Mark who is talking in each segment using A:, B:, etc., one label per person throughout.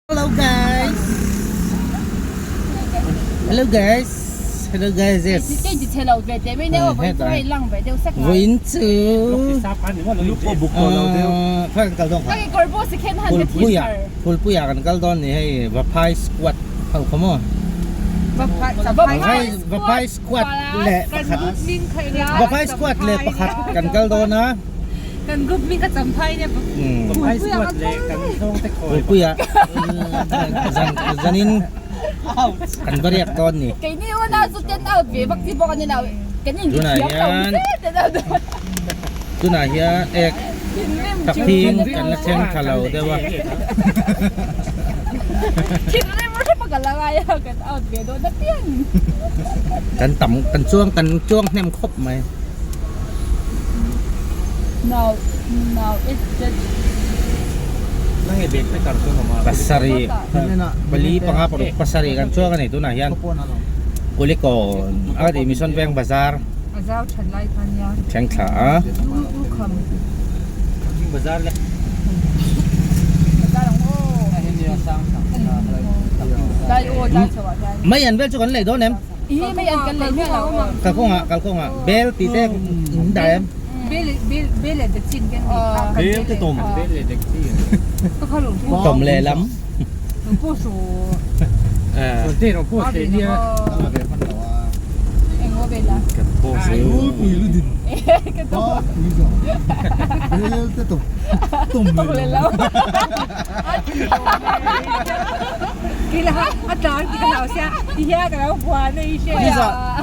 A: Hello guys. Hello guys. Hello guys. Yes. Vawiin chu khawi kan kal dawn kha? Phulpuia Phulpuia kan kal dawn ni hei Vaphai squad ho kha maw? Vaphai squad leh pakhat Vaphai squad leh pakhat kan kal dawn a.
B: Kan group mi ka champhai nia
A: Champhai squad leh kan zawng te khawi Puipuia zan zanin kan va riak dawn ni.
B: Keini unau chu ten out ve vak chi bawk ani lo kan in
A: Tunah
B: thiam lo
A: hian
B: che ten out dawn.
A: Tunah hian ek
B: Thinrim
A: takthing kan la thleng tha lo deuh a.
B: Thinrim hrep a ka la ngai a kan out ve dawn apiang.
A: Kan tam kan chuang kan chuang hnem khawp mai. Pasarih pali panga paruk pasarih kan chuak a ni tunah hian Kulikawn a tih Mission Veng Bazar thleng thla a. Mai an vel chu kan lei dawn em? Kalkawngah kalkawngah bel tih te in dah em? Tawm leh lam.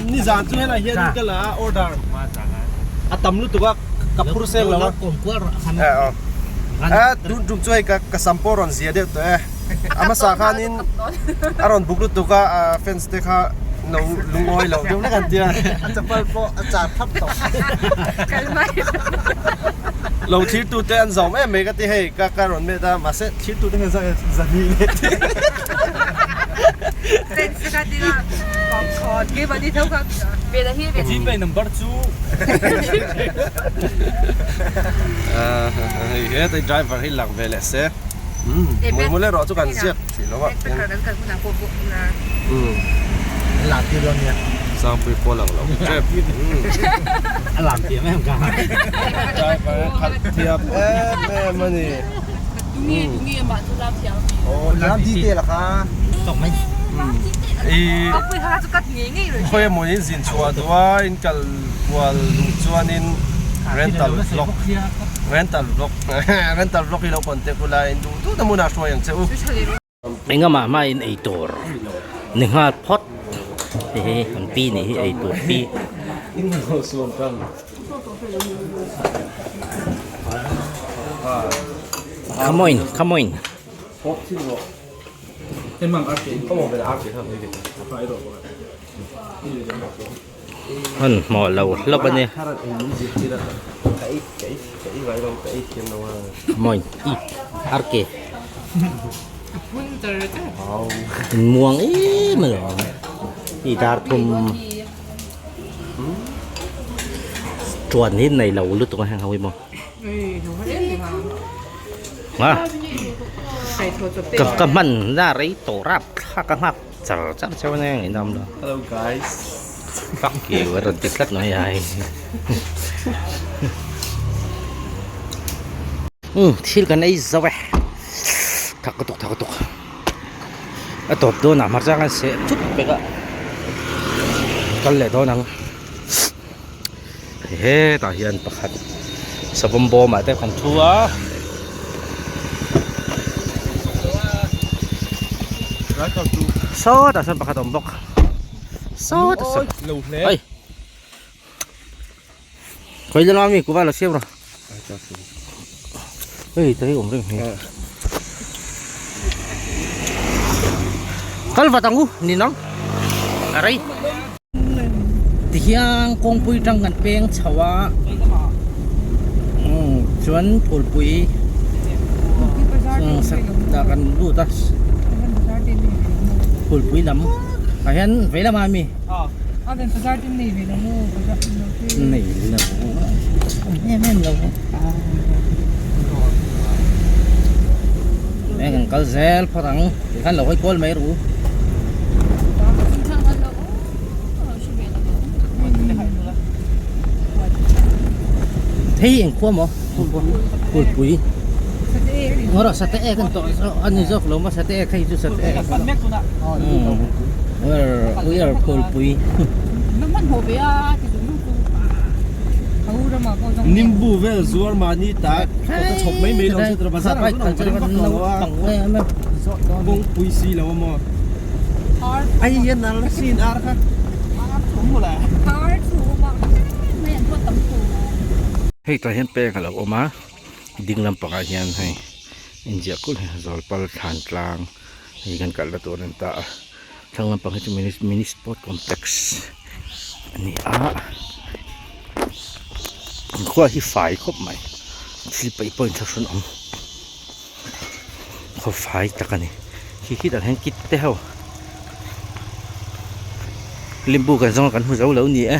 C: Nizan chu helai hian ka la a order a tam lutuk a ka phur seng lo a a tun tum chu hei ka sam pawh a rawn zia deuh tawh e a hmasa khanin a rawn buk lutuk a fans te kha lo lungawi lo deuh hlek an tia
D: a chapal pawh a char thap tawh
C: lo thlir tu te an zawm em mai ka ti hei ka ka rawn met a mahse thlir tu te hian zahnih leh
E: Gpay number chu
C: hei hetai driver hi lang ve leh se mul erawh chu kan ziak thih lo a Sangpui pawh lang lo tep
A: a lang thiam em ka
C: driver a khalh thiam em em a ni Khawi emaw in zin chhuah duh a in kal kual duh chuanin rental vlog rental vlog rental vlog hi lo contact ula in duh duh na hmunah hruai ang che u.
A: Engah mah in ei tur ni nghal phawt hei hi an pi nih hi ei tur pi. Come on come on. Hmanhmawh lo hlawp a ni. Come on eat RK. Muang em alawm i dar thum. Chuan hi nei lo lutuk a heng ho hi maw a ka ka hman na rei tawh rap thlak a nghak char char cheu ania ngei nam lo
C: Hello guys
A: fuck you a rawn ti tlat mai a hei umm thil kan ei zo e thak lutuk thak lutuk. A tawp dawnah hmarcha khan seh thut pek a kal leh dawn ang hetah hian pakhat savawm bawmah te kan thu a sawtah sawn pakhat a awm bawk sawtah sawn hei khawi lama mi kuva lo siam rawh. Hei ta hi awm reng hi. Kal vat ang u ni nang. A rei. Tihian kawngpui tang kan peng chho a. Umm chuan phulpui sak kan lut a. Phulpui lam ah hian vei lamah a mi. Nei lo awm em em lo Heng an kal zel phawt ang tikhan lo hawi kual mai ru. Hei eng khua maw? Kulpui. Ngawrh a sate ek an tawh a ni zawk lo maw sate ek hei chu sate ek. We are Kulpui.
C: Nimbu vel zuar mahni ta ka chhawp mai mai lo chu tura bazar ah chuan awm vak lo a kawngpui si lo a maw ai hian nal sin ar kha
A: Hei tah hian peng a lo awm a ding lampangah hian hei inziah kulh hi Zawlpal thlan tlang hei kan kalna tur a ni ta a thlang lampang hi chu mini sport complex a ni a inkhua hi fai khawp mai thil paih pawh inthlahrun awm khaw fai tak a ni khi khi tah hian kit te ho limbu kan zawng a kan hmu zo lo ni e.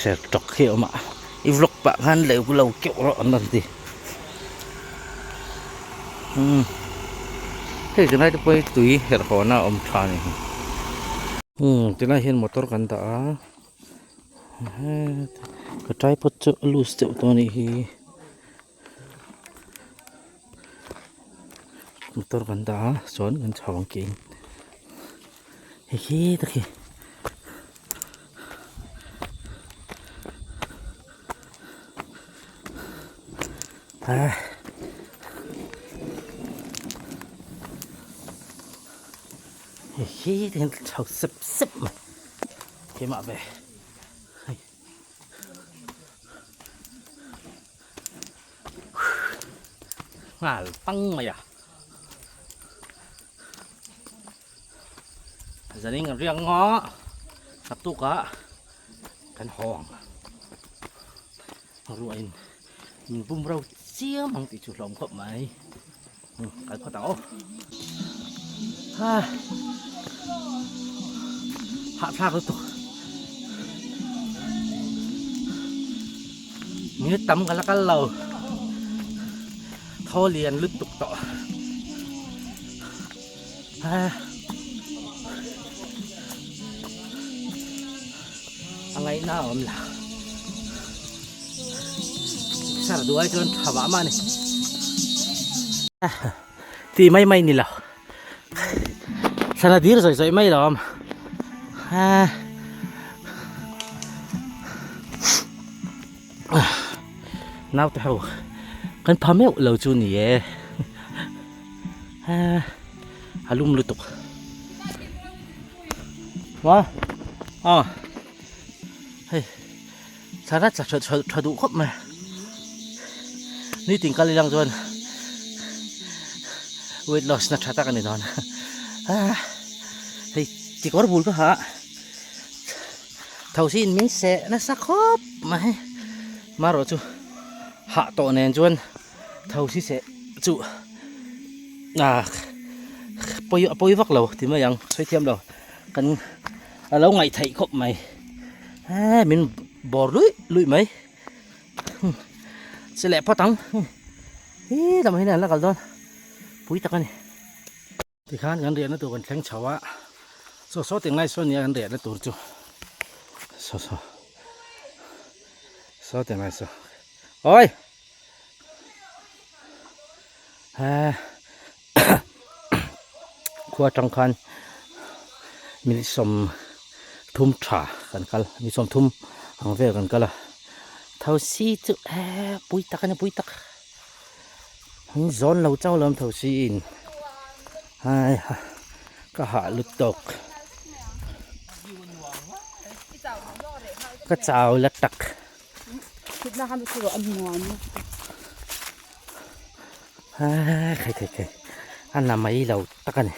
A: Ser tawk hi a awm a i vlog pah khan leh lo keuh rawh an rawn ti umm hei tunlai te pawh hi tui herh haw na a awm tha a ni umm tunlai hian motor kan dah a ka tripod chu a loose deuh tawh a nih hi. Motor kan dah a chuan kan chho ang ke in hei khi tak hi ah hei khi te hian chho sep sep mai keimah ve. Nghal pang mai a zanin an riak ngaw naktuk ah kan haw ang ruahin min bum ro chiam ang tih chu hlawm khawp mai kal phawt ang aw ha hahthlak lutuk minute tam ka la kal lo thaw lian lutuk tawh ha a ngaihna a awm lo sar duai chuan tha mah mah a ni tih mai mai ni lo thlan a dir zawih zawih mai lo awm naute ho kan pha meuh lo chu ni e a lum lutuk wa a hei thla tla tha tha duh khawp mai nitin kal ilang chuan weight loss na tha tak a ni dawn a hei tikawr bul ka ha tho si in min seh nasa khawp mai marawh chu hah tawh nen chuan tho si seh chu ah pawi a pawi vak lo ti mai ang sawi thiam lo kan a lo ngaih theih khawp mai he min bawr luih luih mai che leh phawt ang hi lamah hian an la kal dawn pui tak a ni tikhan kan riahna tur kan thleng chho a saw saw tinglai sawn nia kan riahna tur chu saw saw saw tinglai saw oi he khua atang khan minute 30 tha kan kal minute 30 ang vel kan kal a thosi chu eh pui tak a ni pui tak an zawn lo chauh lo thosi in hai ha ka hah lut tawk ka chau la tak. Khai khai khai a na mai lo tak a ni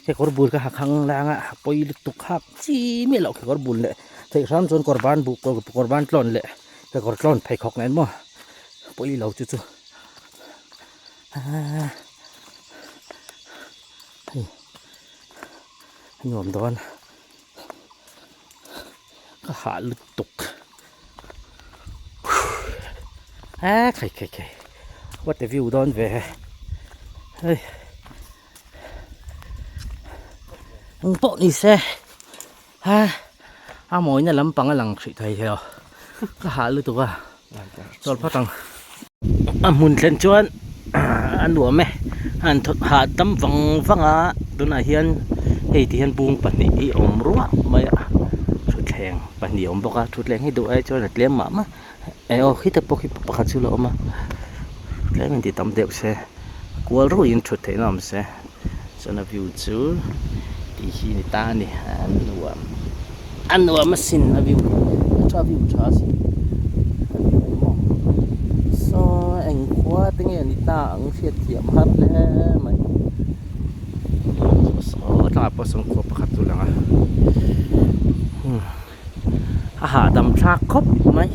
A: kekawr bul ka ha khang lang a ha pawi lutuk hak chi miah loh kekawr bul leh theih hram chuan kawr ban bu kawr ban tlawn leh kekawr tlawn pheikhawk nen maw pawi lo chu chu. Hei a nuam dawn ka hah lutuk a khai khai khai what a view dawn ve hei eng pawh ni se ha a mawina lampang a lang hrih thei thei lo ka hah lutuk a chawl phawt ang a hmun thlen chuan a nuam e a han thawt hahdam vang vang a tunah hian hei ti hian bung pahnih hi a awm ruah mai a thutthleng pahnih a awm bawk a thutthleng hi duh ai chuan a tlem mah mah eh aw khita pawh khi pakhat chu la awm a tlem in ti tam deuh se kual ruiin thut theihna awm se chuan a view chu tih hi ni ta a ni a nuam a nuam asin a view a tha view tha asin a view hi maw saw eng khua te nge ni ta ang hriat thiam har hle mai saw tlangah pawh sawn khua pakhat chu a lang a umm. a hahdam thlak khawp mai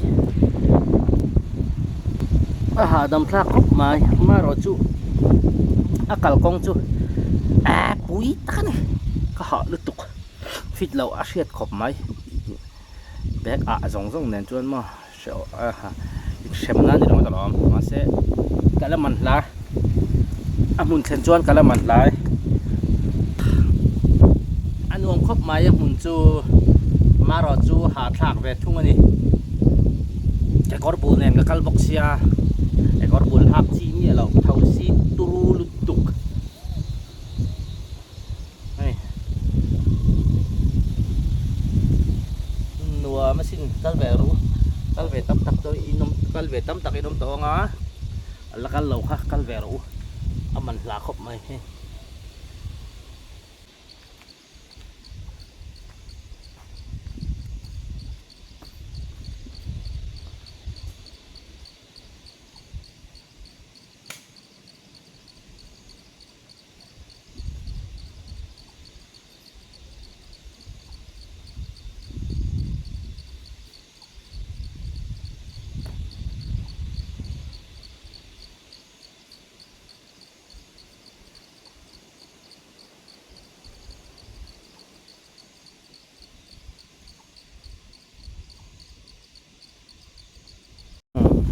A: a hahdam thlak khawp mai amaherawh chu a kalkawng chu a pui tak a ni ka hah lutuk fit loh a hriat khawp mai bag ah zawng zawng nen chuan maw hrem nan ni lo ngawt alawm mahse ka la man hla a hmun thlen chuan ka la man hlai a nuam khawp mai a hmun chu marawh chu hahthlak ve thung a ni kekawr bul nen ka kal bawk sia kekawr bul hak chi miah loh tho si turu lutuk. Hei nuam asin kal ve ru kal ve tam tak chu in awm kal ve tam tak in awm tawh ang a la kal lo kha kal ve rawh u a man hla khawp mai hei.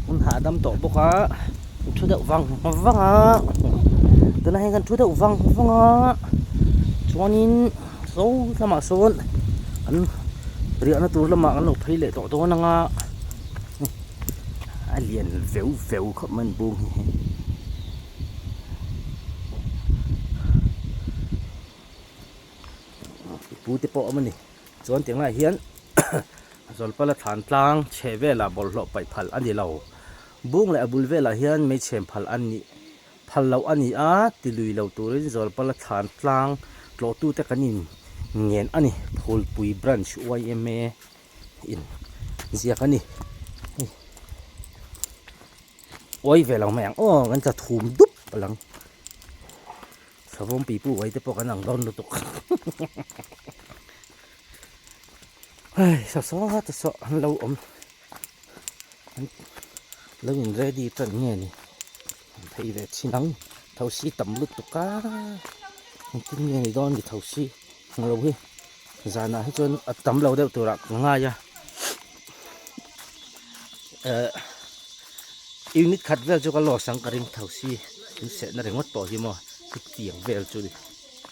A: Hun hahdam tawh bawk a an thu deuh vang vang a tunah hian kan thu deuh vang vang a chuanin saw lamah sawn an riahna tur lamah kan lo phei leh tawh dawn ang a a lian veu veu khawp mai an bung hi. Pu te pawh a awm a ni chuan tiang laiah hian Zawlpala thlan tlang chheh velah bawlhhlawh paih phal a ni lo. Bung leh a bul velah hian meichhem phal a nih phal loh a ni a, ti lui lo turin Zawlpala thlan tlang tlawhtute kan in ngen a ni, Phulpui Branch yma in ziak a ni. Hei uai ve lo mai ang aw kan tla thum dup a lang. Savawm pipu uai te pawh kan ang dawn lutuk. Hei saw saw te saw an lo awm an lo in ready tan nge ni an phei ve chin ang thosi tam lutuk a engtin nge ni dawn ni thosi ang lo hi zanah hi chuan a tam lo deuh turah ka ngai a eh unit khat vel chu ka loss ang ka ring thosi in sehna ringawt pawh hi maw hetiang vel chu ni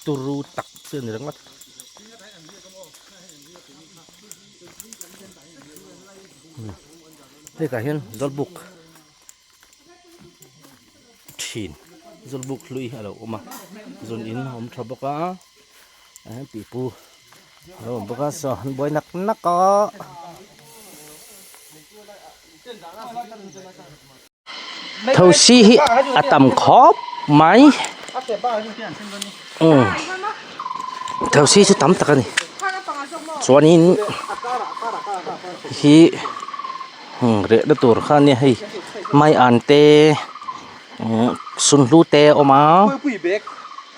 A: turu tak chu a ni ringawt. Hetah hian zawlbuk thin zawlbuk hlui a lo awm a zun in a awm tha bawk a ah hian pipu a lo awm bawk a saw an buai nak nak a. Thosi hi a tam khawp mai umm thosi chu tam tak a ni chuanin hi rehna tur kha ania hei mai an te umm sunhlu te a awm a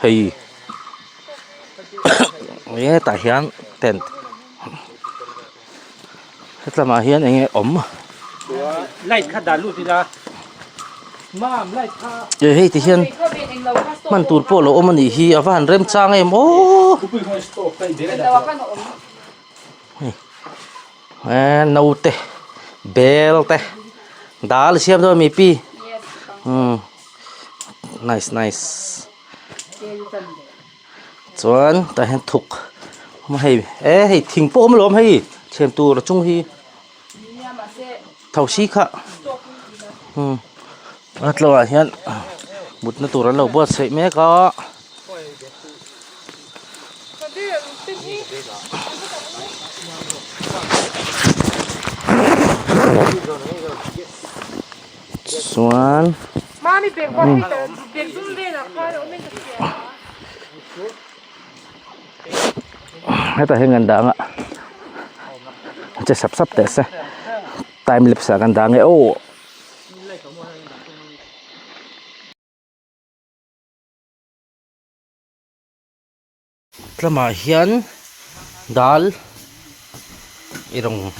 A: hei hetah hian tent. Hetlamah hian eng nge awm?
E: Light kha dah lut ila.
A: E hei ti hian hman tur pawh lo awm a nih hi a va han remchang em aw hei eh naute bel te dal siam dawn mi pi umm nice nice chuan tah hian thuk awm a hei e hei thing pawh awm alawm hei thian tur a chung hi. Thosi kha umm a tlawh ah hian mutna tur an lo buatsaih mek a. Chuan hetah hian kan dah ang a che sap sap teh se time lapse ah kan dah ang e aw. Tlamah hian dal i rawng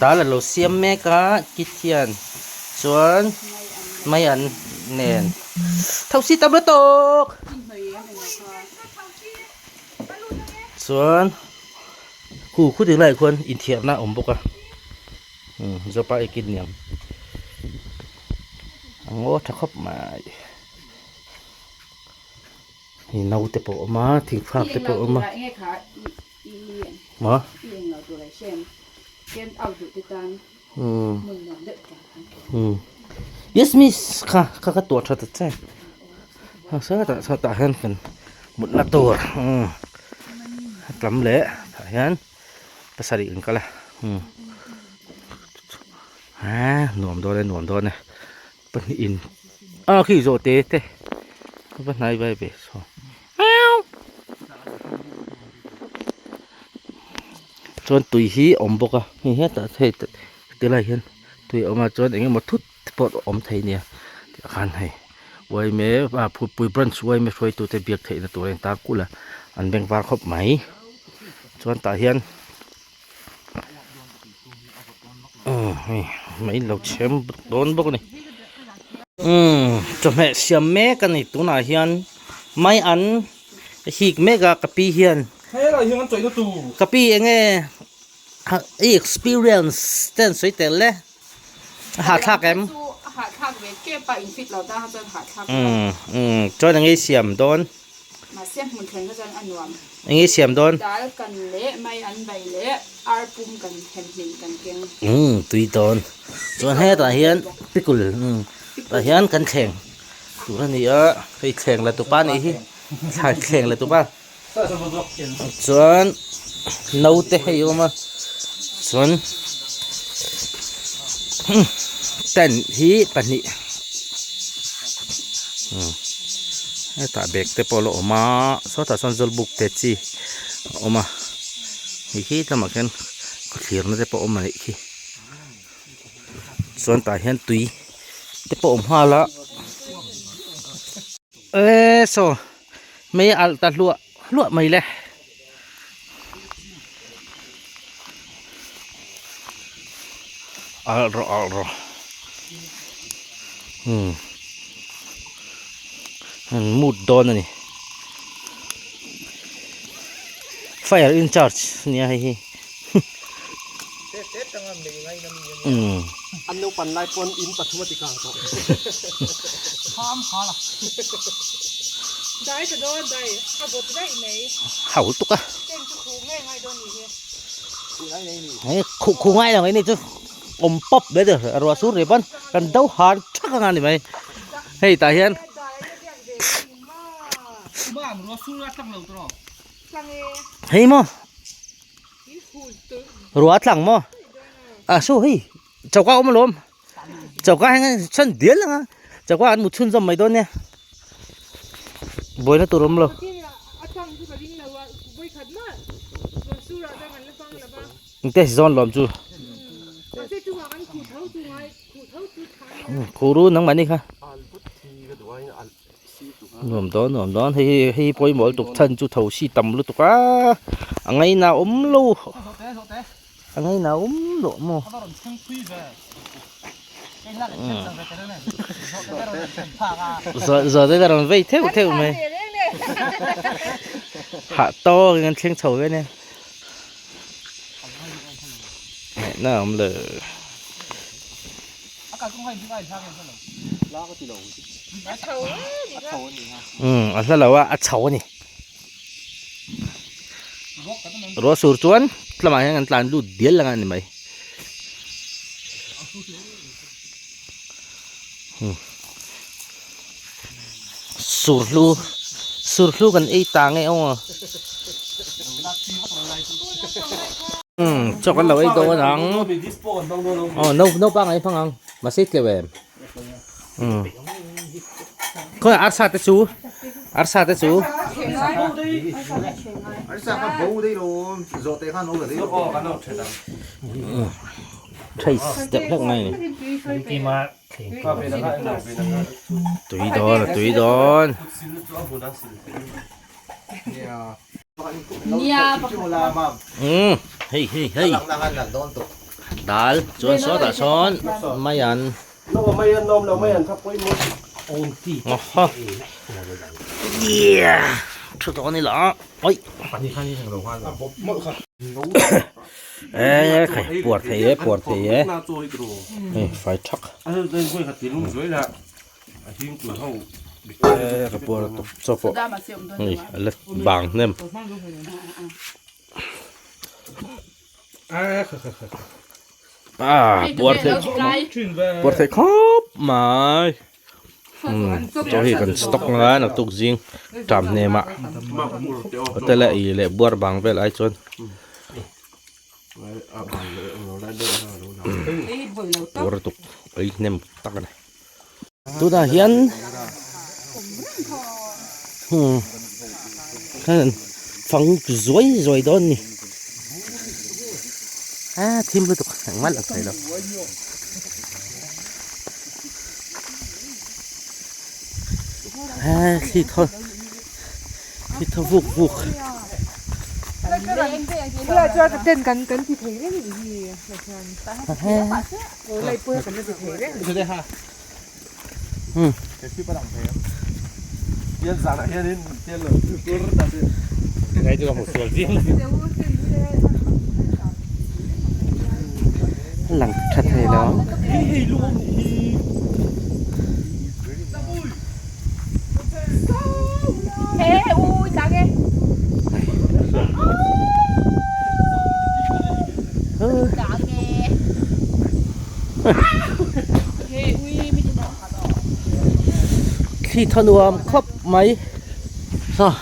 A: dal a lo siam mek a kit hian chuan mai an nen thosi tam la tawk. Chuan khu khu ding laiah khuan inthiarna a awm bawk a umm zopa ekin niang a ngaw tha khawp mai hei naute pawh a awm a thingfak te pawh a awm a maw umm umm yes miss kha kha ka tuah tha ta che. Sawtah sawtah hian kan mutna tur umm a tam leh tah hian pasarih an kal a umm eee nuam dawn e nuam dawn e pahnih in a khi zawh te te a va hnai vai ve saw chuan tui hi a awm bawk a hei hetah hei tilai hian tui a awm a chuan eng emaw thut te pawh a awm thei nia tih ah khan hei uaime ah phutpui branch uaime hruaitu te biak theihna tur a intar kulh a an beng var khawp mai chuan tah hian umm hei mai lo chhem dawn bawk a ni umm chawhmeh siam mek a ni tunah hian mai an hik mek a ka pi hian ka pi eng nge i experience te an sawi tel le. A hahthlak em?
B: Chu a hahthlak ve tep a, infit lo tan kha chuan hahthlak lo.
A: Umm umm chuan eng ei siam dawn?
B: Mahse hmun thleng kha chuan a nuam.
A: Eng ei siam dawn?
B: Dal kan leh mai an bai leh ar pum kan hem hlim kan keng.
A: Umm tui dawn. Chuan hetah hian pickle umm tah hian kan thleng tur a ni a, hei thleng la tupa nih hi thleng la tupa. Chuan naute hei a awm a chuan tent hi pahnih hetah bag te pawh a la awm a sawtah sawn zawlbuk te chi a awm a hei khi lamah khian khawthlirna te pawh a awm a nih khi chuan tah hian tui te pawh a awm nghal a e saw. Mei a alh ta hluah hluah mai le. Alh rawh alh rawh. Hmm. An mut dawn a ni. Fire in charge nia hei hi. Umm.
C: An naupan lai pawn in pathum a ti kang tawh.
A: Hau tuk a. Hei khu khu ngai lo mai ni chu awm pawp mai chu a ruah sur rih pawn kan do han thak anga ni mai. Hei tah hian. Hei maw. Rua tlang maw? A saw hei choka awm alawm choka heng a chhan dial ang a choka an mut chhunzawm mai dawn nia buaina tur awm lo. Engte zawn lawm chu khuru nangmahni kha. Nuam dawn nuam dawn hei hi hei hi pawimawh lutuk chhan chu tho si tam lutuk a a ngaina awm lo a ngaina awm lo maw. Zawhte ka rawn vei theuh theuh mai. Hah tawkin kan thleng chho ve nia. Ngaihna a awm lo. Umm a hla lo a, a chho a ni. Ruah sur chuan tlamah hian kan tlan lut dial ang a ni mai. Sur hlu sur hlu kan ei ta nge aw umm chaw kan lo ei dawn ang aw no naupang ei hmang ang mahse tleuh em umm khawi arsa te chu arsa te chu
D: Arsa kha bo daih lo zawh teh khan lo la daih lo.
A: Trace deuh hlek mai a ni. Tui dawn a tui dawn. Umm hei hei hei dal chuan sawtah sawn maian awha thu dawn ila oi e khai puar thei e puar thei e hei fai thak e ka puar tawp chaw pawh hei a la bang hnem ah puar thei puar thei khawp mai. Chaw hi kan stock anga naktuk zing ṭam hnem ah hotel a ei leh buar bang vel ai chuan buar tuk ei hnem tak a ni tunah hian fang zuai zuai dawn a ni a thim lutuk engmah lang thei lo. Thli thaw thli thaw vuk vuk. Lang tha thei lo. Thli thaw nuam khawp mai saw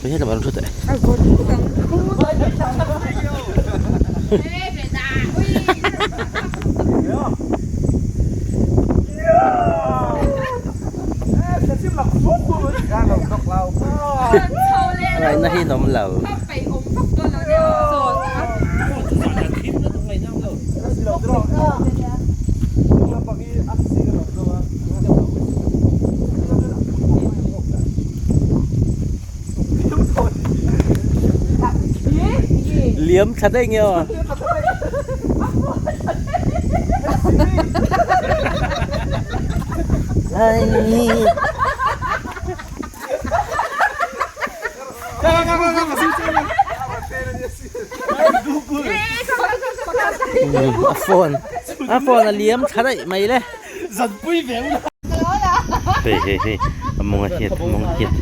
A: tui hi lam an thu teh. Ngaihna hi an awm lo. Liam thla daih nge aw. A phone a phone a liam thla daih mai le. Hei hei hei a mawng a hiat a mawng a hiat.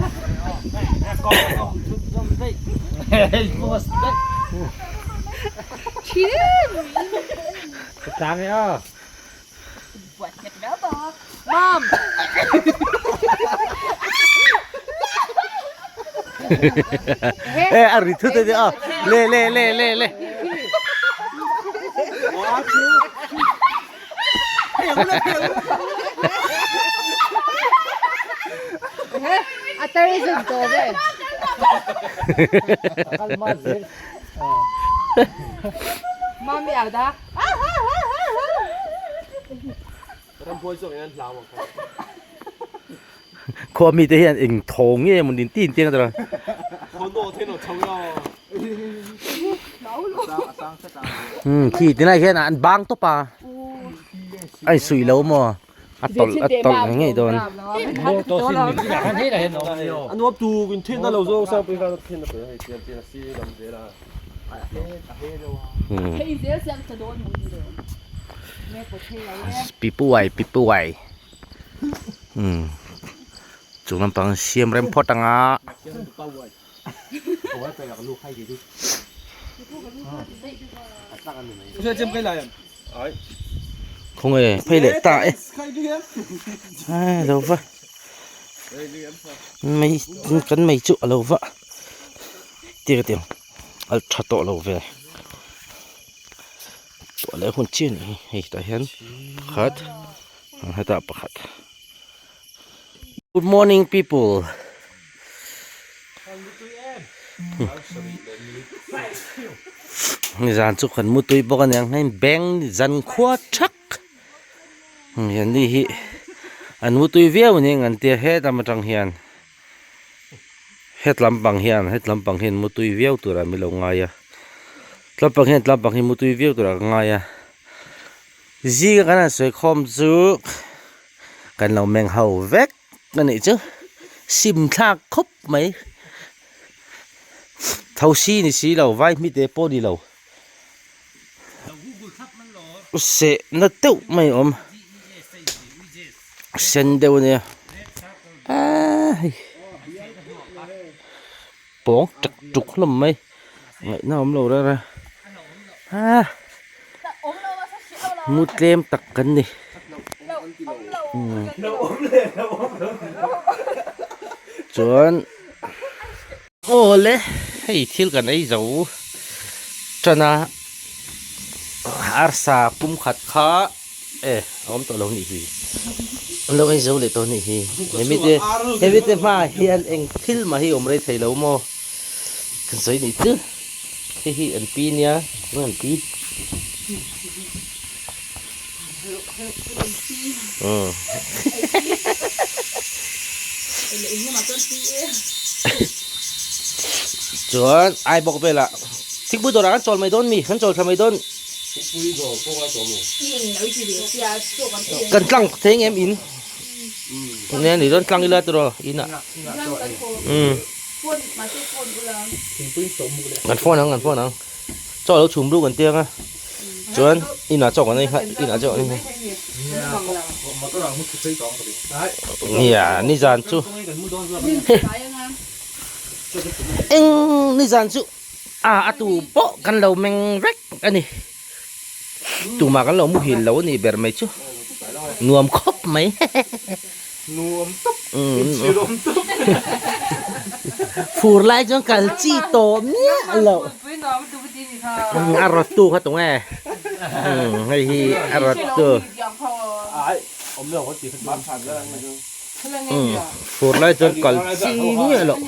A: E a ri thut a nia le le le le le. Khua mite hian eng thaw nge maw nin tin tiang a khi tilai hian an bang tawp a. A insuih lo maw? A tawlh a tawlh ngei ngei dawn. Pipuai pipuai umm chung lampang siam rem phawt anga. Khawnge phei leh ta e ai lo va mei kan mei chu a lo va tir tiang a tha tawh lo ve tawh leh hun chiah a nih hi hei tah hian pakhat hetah pakhat good morning people. Nizan chu kan mu tui bawk aniang hei bank zan khua thak ni hi an mu tui viau a ni ang an tia helam atang hian het lampang hian het lampang hian mu tui viau turah min lo ngai a tlampang hian tlampang hi mu tui viau turah ka ngai a zinga kan han sawi khawm chu kan lo meng ho vek. A nih chu sim thlak khawp mai thosi ni si lo vai hmite pawh ni lo seh na deuh mai a awm sen deuh a nia aaa hei pawng ṭek ṭuk hlawm mai ngaihna awm lo reng reng a mu tlem tak kan ni chuan aw le hei thil kan ei zo tan a arsa pum khat kha e a awm tawh lo nih hi an lo ei zo leh tawh nih hi hemi te hemi te hmaah hian eng thil mah hi awm rei thei lo maw kan sawi nih chu. Hei hi an pi nia tunge an pi umm chuan ai bawk velah thingpui dawrah kan chawl mai dawn mi kan chawl thla mai dawn kan tlang thei ang em in nia ni dawn tlang ila tiraw inah umm. Kan phone ang kan phone ang chaw lo chhum ruk an tiang a chuan inah chaw kan ei kha inah chaw kan ei nia nizan chu eng nizan chu a a tu pawh kan lo meng vek a ni tumah kan lo muhil lo a nih ber mai chu nuam khawp mai.
D: Nuam tawp, inchhir awm tawp.
A: Fur lai chuan kal chi tawh miah loh. A rawt tu kha tunge? Hei hi a rawt tu. Fur lai chuan kal chi miah loh.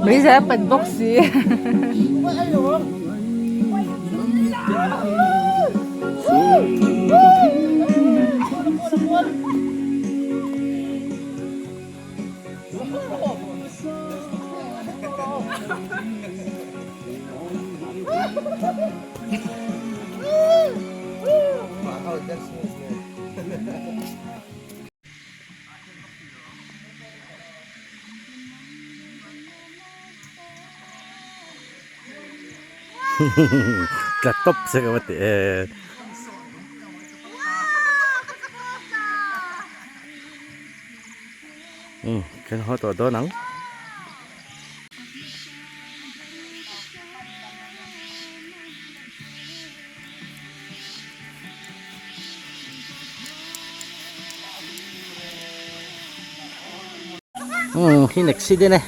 B: Meizial a pat bawk si.
A: Tla tawp se ka va ti e. Umm kan haw tawh dawn ang. Umm hin accident e.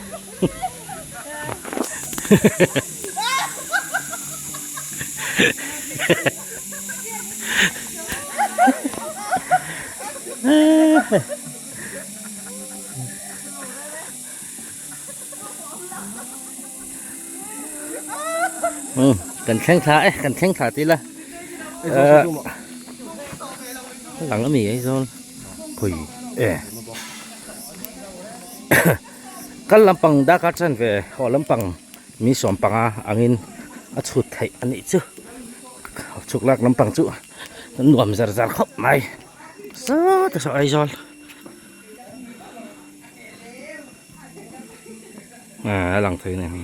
A: Kan thleng thla e, kan thleng thla tila. Lang ami Aizawl pui e. Kal lampang darkar chan ve haw lampang mi sawm panga angin a chhut theih a nih chu. Chhuk lak lampang chu nuam zar zar khawp mai. Sawta saw Aizawl. A lang thei a ni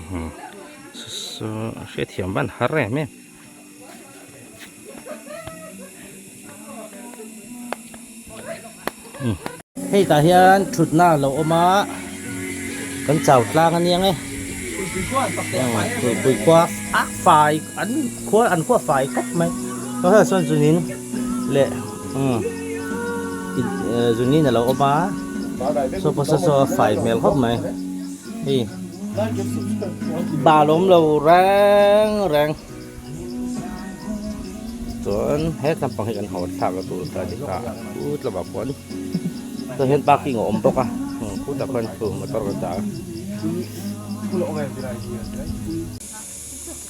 A: saw hriatthiam van har em em. Hei tah hian thutna a lo awm a kan chau tlang a niang e pui khua a fai an khua an khua fai khawp mai chuan sawn zunin leh zunin a lo awm a saw pawh saw a fai hmel khawp mai hei bal awm lo reng reng. Chuan he lampang hi kan haw thlak a tur ta ni kha khut lamah khuan tah hian parking a awm bawk a khutah khuan thu motor kan dah a.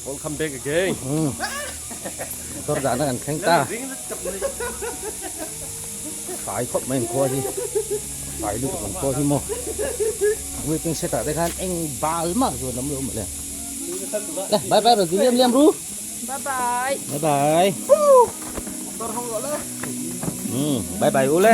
C: Welcome back again.
A: Motor dahna kan thleng ta. Fai khawp mai an khua hi. Fai lutuk an khua hi maw. Waiting shed ah te khan eng bal mah chuan awm lo mawle. Bye bye rồi liam liam ru.
B: Bye bye.
A: Bye bye. Ừ, bye bye u le.